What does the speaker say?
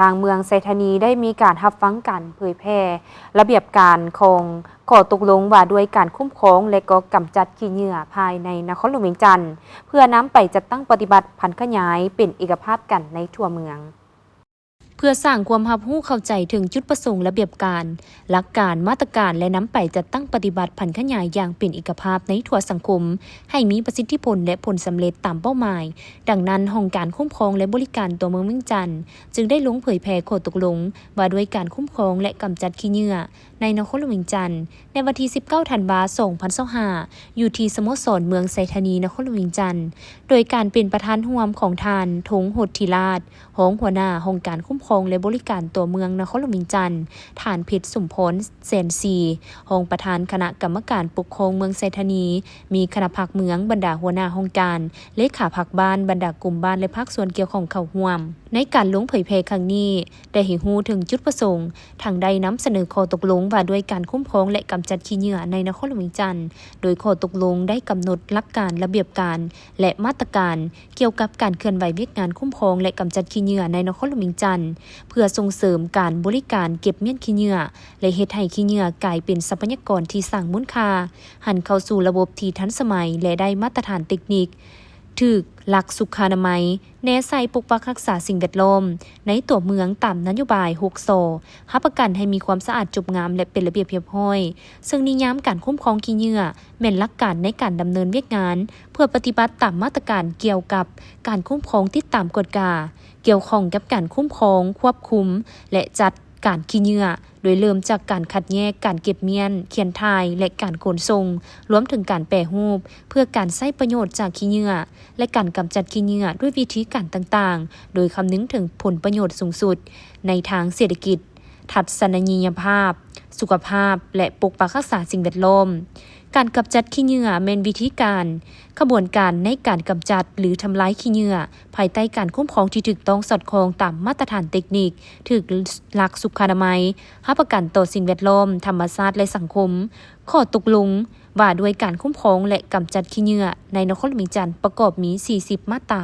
ທາງເມືອງໄຊທານີໄດ້ມີການຮັບຟັງການເຜີຍແຜ່ລະບຽບການຂອງຂໍ້ຕົກລົງວ່າດ້ວຍການຄຸ້ມຄອງ ແລະ ກໍກຳຈັດຂີ້ເຫຍື້ອພາຍໃນນະຄອນຫຼວງວຽງຈັນ ເພື່ອນຳໄປຈັດຕັ້ງປະຕິບັດຜັນຂະຫຍາຍເປັນເອກະພາບກັນໃນທົ່ວເມືອງ. ເພື່ອສ້າງຄວາມຮັບຮູ້ເຂົ້າໃຈເຖິງຈຸດປະສົງ, ລະບຽບການ, ຫຼັກການ, ມາດຕະການ ແລະ ນຳໄປຈັດຕັ້ງປະຕິບັດຜັນຂະຫຍາຍຢ່າງເປັນເອກະພາບໃນທົ່ວສັງຄົມ ໃຫ້ມີປະສິດທິຜົນ ແລະ ຜົນສຳເລັດຕາມເປົ້າໝາຍ. ດັ່ງນັ້ນ, ຫ້ອງການຄຸ້ມຄອງ ແລະ ບໍລິການຕົວເມືອງວຽງຈັນ ຈຶ່ງໄດ້ລົງເຜີຍແຜ່ຂໍ້ຕົກລົງວ່າດ້ວຍການຄຸ້ມຄອງ ແລະ ກຳຈັດຂີ້ເຫຍື້ອໃນນະຄອນຫຼວງວຽງຈັນ ໃນວັນທີສິບເກົ້າ ທັນວາ ສອງພັນຊາວຫ້າ ຢູ່ທີ່ສະໂມສອນເມືອງໄຊທານີ ນະຄອນຫຼວງວຽງຈັນ ໂດຍການເປັນປະທານຮ່ວມຂອງທ່ານ ທົງ ຫົດທິລາດ ຮອງຫົວໜ້າຫ້ອງການຄຸ້ມຄອງ ແລະ ບໍລິການຕົວເມືອງນະຄອນຫຼວງວຽງຈັນ, ທ່ານ ເພັດ ສົມພອນ ແສນສີ ຮອງປະທານຄະນະກຳມະການປົກຄອງເມືອງໄຊທານີ, ມີຄະນະພັກເມືອງ, ບັນດາຫົວໜ້າຫ້ອງການ, ເລຂາພັກບ້ານ, ບັນດາກົມບ້ານ ແລະ ພາກສ່ວນກ່ຽວຂ້ອງເຂົ້າຮ່ວມ. ໃນການລົງເຜີຍແຜ່ຄັ້ງນີ້ ໄດ້ໃຫ້ຮູ້ເຖິງຈຸດປະສົງ, ທັງໄດ້ນຳສະເໜີຂໍ້ຕົກລົງວ່າດ້ວຍການຄຸ້ມຄອງ ແລະ ກຳຈັດຂີ້ເຫຍື້ອໃນນະຄອນຫຼວງວຽງຈັນ, ໂດຍຂໍ້ຕົກລົງໄດ້ກຳນົດຫຼັກການ, ລະບຽບການ ແລະ ມາດຕະການ ກ່ຽວກັບການເຄື່ອນໄຫວວຽກງານຄຸ້ມຄອງ ແລະ ກຳຈັດຂີ້ເຫຍື້ອໃນນະຄອນຫຼວງວຽງຈັນ ເພື່ອສົ່ງເສີມການບໍລິການເກັບມ້ຽນຂີ້ເຫຍື້ອ ແລະ ເຮັດໃຫ້ຂີ້ເຫຍື້ອກາຍເປັນຊັບພະຍາກອນທີ່ສ້າງມູນຄ່າ, ຫັນເຂົ້າສູ່ລະບົບທີ່ທັນສະໄໝ ແລະ ໄດ້ມາດຕະຖານເຕັກນິກ, ຖືກຫຼັກສຸຂານະໄມ, ແນໃສ່ປົກປັກຮັກສາສິ່ງແວດລ້ອມໃນຕົວເມືອງຕາມນະໂຍບາຍຫົກ ສ, ຮັບປະກັນໃຫ້ມີຄວາມສະອາດຈົບງາມ ແລະ ເປັນລະບຽບຮຽບຮ້ອຍ. ເຊິ່ງນິຍາມການຄຸ້ມຄອງຂີ້ເຫຍື້ອແມ່ນຫຼັກການໃນການດຳເນີນວຽກງານ ເພື່ອປະຕິບັດຕາມມາດຕະການກ່ຽວກັບການຄຸ້ມຄອງ, ຕິດຕາມ, ກວດກາ ກ່ຽວຂ້ອງກັບການຄຸ້ມຄອງ, ຄວບຄຸມ ແລະ ຈັດການຂີ້ເຫຍື້ອ, ໂດຍເລີ່ມຈາກການຄັດແຍກ, ການເກັບມ້ຽນ, ຄຽນຖ່າຍ ແລະ ການຂົນສົ່ງ, ລວມເຖິງການແປຮູບ ເພື່ອການໃຊ້ປະໂຫຍດຈາກຂີ້ເຫຍື້ອ ແລະ ການກຳຈັດຂີ້ເຫຍື້ອດ້ວຍວິທີການຕ່າງໆ ໂດຍຄຳນຶງເຖິງຜົນປະໂຫຍດສູງສຸດໃນທາງເສດຖະກິດ, ທັດສະນະນີຍະພາບ, ສຸຂະພາບ ແລະ ປົກປັກຮັກສາສິ່ງແວດລ້ອມ. ການກຳຈັດຂີ້ເຫຍື້ອແມ່ນວິທີການ, ຂະບວນການໃນການກຳຈັດ ຫຼື ທຳລາຍຂີ້ເຫຍື້ອ ພາຍໃຕ້ການຄຸ້ມຄອງທີ່ຖືກຕ້ອງສອດຄ່ອງຕາມມາດຕະຖານເຕັກນິກ, ຖືກຫຼັກສຸຂານະໄມ, ຮັບປະກັນຕໍ່ສິ່ງແວດລ້ອມ, ທຳມະຊາດ ແລະ ສັງຄົມ. ຂໍ້ຕົກລົງວ່າດ້ວຍການຄຸ້ມຄອງ ແລະ ກຳຈັດຂີ້ເຫຍື້ອໃນນະຄອນຫຼວງວຽງຈັນ ປະກອບມີສີ່ສິບມາດຕາ.